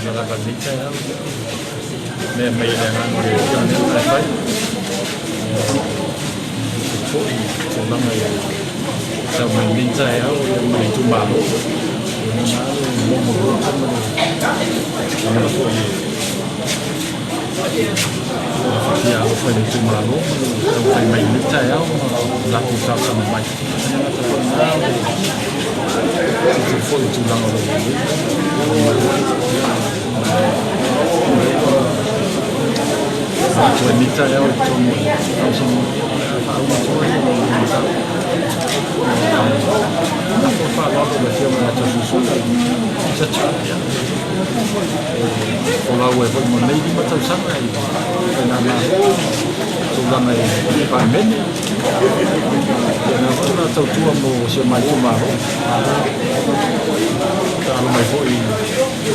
Ona lava lenei taeao, mea mai le agaga o le Atua mea uma e fai. Ia foi tulaga i tau mai lenei taeao ia ma le itumalo. Ia na le momo loto ma le lagona foi e fia alofa i le itumalo ma le taumafai mai lenei taeao ma latou talosaga mai. E le gata foi i lena, o le tilotilo foi i le tulaga o lo o i ai. Toe mita e au i totonu o le tausaga faauma atu ai le mataupu. Lafo le faaaloalo i le Afioga ia Toeolesulusulu Search ia e folau ai foi mo lenei 5 tausaga i le Faigamalo ma tulaga i le Palemene. Ia foi ona tautua mo si o matou itumalo. Taalo mai foi i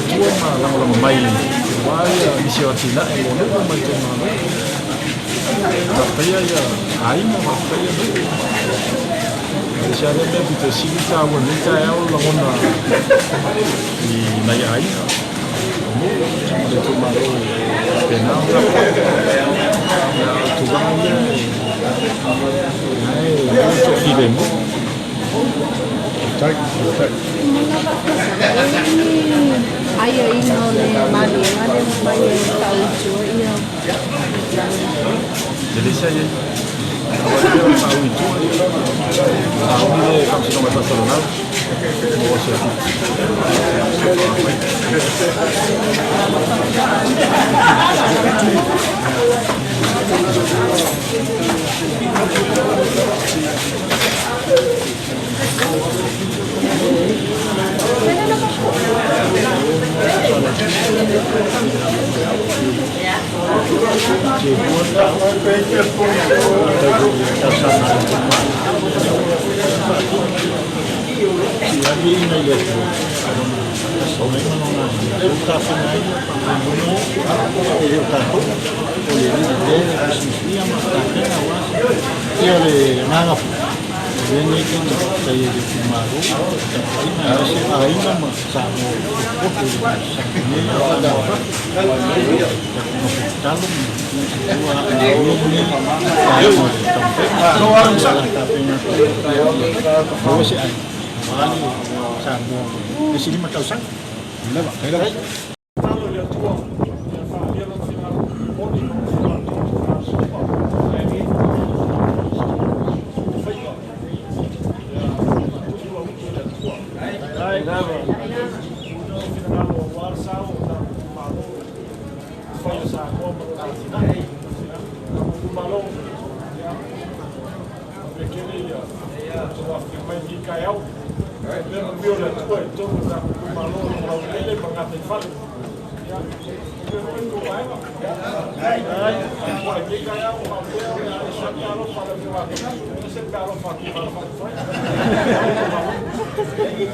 tua ma lagolago mai aua ia nisi o atinae mo nuu ma itumalo. Faafetaia ia aiga, faafetaia nuu. E ese lava lea mea pito e sili taua i lenei taeao lagona i nai aiga, o nuu ma le itumalo e faapena ona tapuai. Ia, a o tulaga ia e maua le toafilemu. Aiaiga o le maliega lea ua fai e faaui i tua ia. E leai se aiaiga. Aua o le mea o le faaui i tua, sauni le Faamasinoga e faasalalau, mo aso e 7. O lenei taimi faafetai ai i le itumalo, tapuaiga aemaise aiga ma Samoa o potopoto i le tausaga nei a o Samoa fafo. Tatou nofo tatalo ma ua aumai lenei vaega o le taumafaiga. Ia la tapena atu ia maua se ai aua le Samoa mo le isi 5 tausaga. Tatalo i le Atua ia faaalia Lona finagalo moni ma Lona finagalo faiva ia faatupu utu i le Atua. Tuuina lou finagalo aua le sao o tatou itumalo i fai a Samoa ma lona atinae. Tatou itumalo, ia manuia tele ia outou afifio mai i lenei taeao. Faapea manuia o le Atua i totonu o tatou itumalo o lo o laulele ma gataifale. Ia, manuia foi le tou vaega. Tapuai i lenei taeao o faapea o le a ese le alofa a le Afioga ia Toeolesulusulu, ese le alofa a Tuivalafai. Afioga ia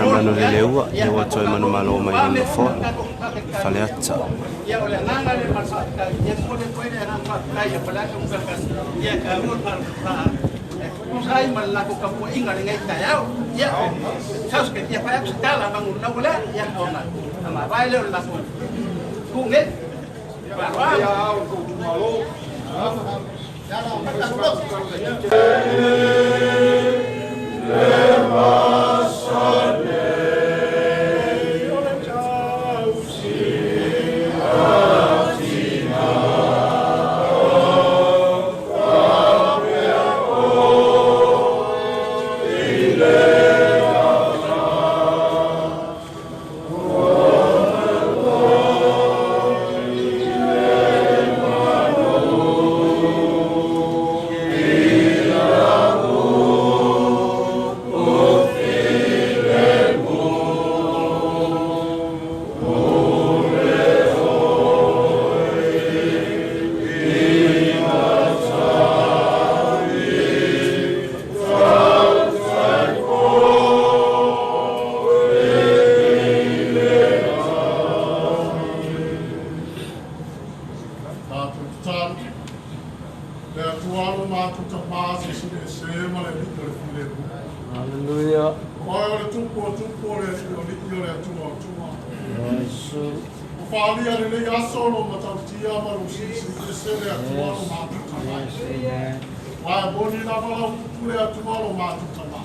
Manuleleua, lea ua toe manumalo mai lona nofoa i Faleata. ese ma le alii o le filemu. Hallelujah. O oe o le Tupu o tupu o le Alii o alii o le Atua o atua. Yesu. Ua faaalia i lenei aso lou matautia ma lou silisili ese le Atua lo matou Tama. Yes, amen. Aua e moni lava lau upu le Atua lo matou Tama.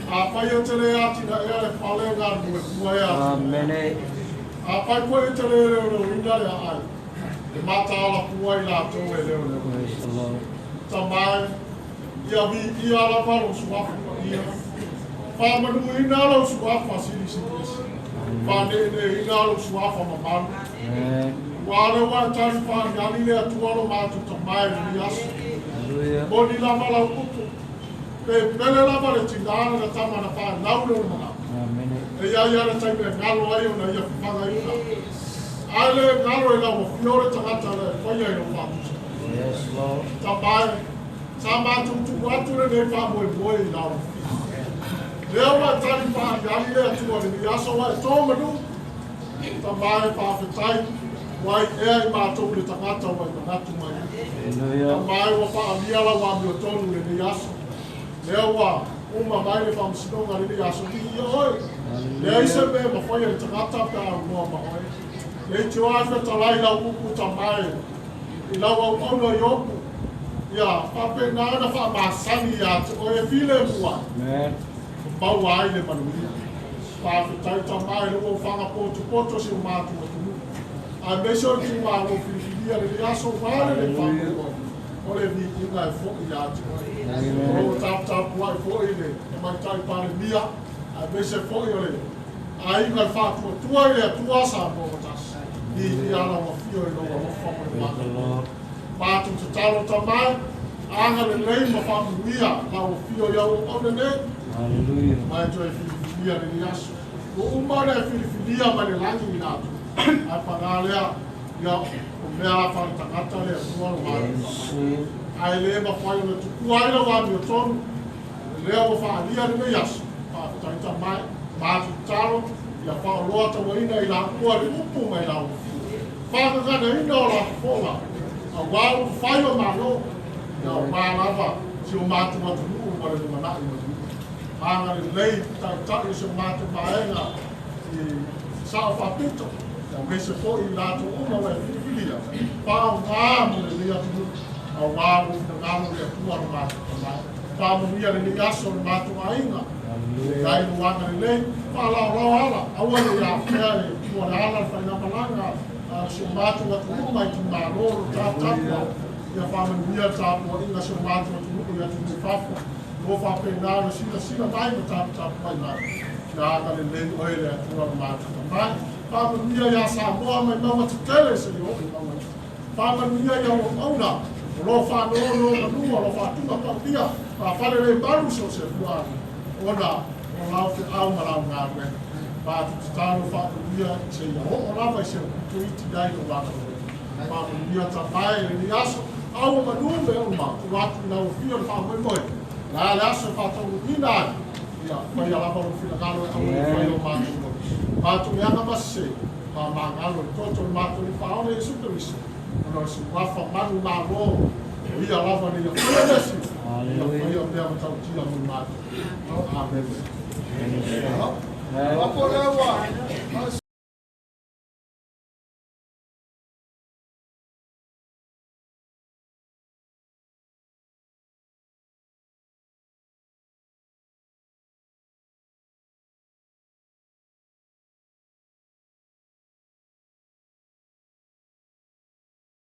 Afai e te le atinaea le fale e galulue fua e atinae. Amene. Afai foi e te le leoleoina le aai, e mataala fua i latou e leoleo. Praise the Lord. Tama e, ia viia lava lou suafa paia. Faamanuina lou suafa silisili ese. Faaneeneeina lou suafa mamalu. Amen. Aua o lea ua e tali faaaliali le Atua lo matou Tama i lenei aso. Hallelujah. Moni lava lau upu, pe pele lava le tinā lana tama na fanau lona manao. Amene. E i ai lava le taimi e galo ai ona ia fefagaiga. Ae le galo i lau afio le tagata lea e faia i lou faatusa. Yes, Lord. Tama e, sa matou tuu atu lenei faamoemoe i lau afio. Lea ua e tali faaaliali le Atua i lenei aso ua e to manu. Tama e, faafetai ua aiea i matou le tagata ua e manatu mai ai. Hallelujah. Tama e, ua faaalia lau amiotonu i lenei aso. Lea ua uma mai le faamasinoga i lenei aso, viia oe. Leai se mea e mafai e le tagata pe a aunoa ma oe. Leitioa e fetalai lau upu tama e i lau auauna Iopu, ia faapena ona faamasani ia te oe e filemu ai, Amen. ma maua ai le manuia. Faafetai tama i le ua ofaga potopoto si o matou atunuu, aemaise o itumalo filifilia lenei aso aua lenei faamoemoe, o le viiga e foi ia te oe. O lo o taputapuai foi le Tamaitai Palemia, aemaise foi o le aiga i le Faatuatua i le Atua Samoa ua tasi. Viia lau afio i lou alofa ma le Praise the Lord. Matou tatalo tama e, agalelei ma faamanuia lau afio i au auauna nei. Hallelujah. Ma e toe filifilia lenei aso. Ua uma ona e filifilia mai le lagi i latou, ae paga lea, ia, o mea a faaletagata le Atua lo matou Yesu. Tama. Ae le mafai ona tukua ai lau amiotonu, lea ua faaalia lenei aso. Faafetai tama e, matou tatalo, ia faaoloa tauaina i laua le upu mai lau afio. Faagaganaina o la fofoga, aua upufai o Malo, ia aua lava si o matou atunuu ma le lumanai manuia. Agalelei taitai o si o matou vaega i Sao Faapito, aemaise foi i latou uma ua e filifilia, faaaoga mo lenei atunuu, aua ua finagalo le Atua lo matou Tama. Faamanuia lenei aso i le matou aiga, i ai lou agalelei, faalaolao ala, aua ne i afea e tua le ala le faigamalaga a si o matou atunuu ma itumalo o lo o taputapuai, ia faamanuia le tapuaiga a si o matou atunuu i atunuu i fafo, o lo o faapena ona silasila mai ma taputapuai mai. Ia agalelei oe le Atua lo matou Tama. Faamanuia ia Samoa mai mauga tetele seia oo i mauga iti. Faamanuia i au auauna o lo o faanonomanu, o lo o faatuga paulia, faafalelemalu so o se fuaaga, ona o lau feau ma lau galuega. Matou tatalo faamanuia seia oo lava i se pito iti i ai lou agalelei. Faamanuia Tama e lenei aso, a ua manu mea uma, tuu atu i lau afio le faamoemoe, o le a le aso e faataunuuina ai, ia faia lava lou finagalo e aua ne i faia o matou loto. Matou leaga ma sese, faamagalo i le toto o le matou Alii Faaola Iesu Keriso, ona o le suafa manu malo, o ia lava nei ia faia le isi, ia faia mea matautia mo i matou. Amene. Amen.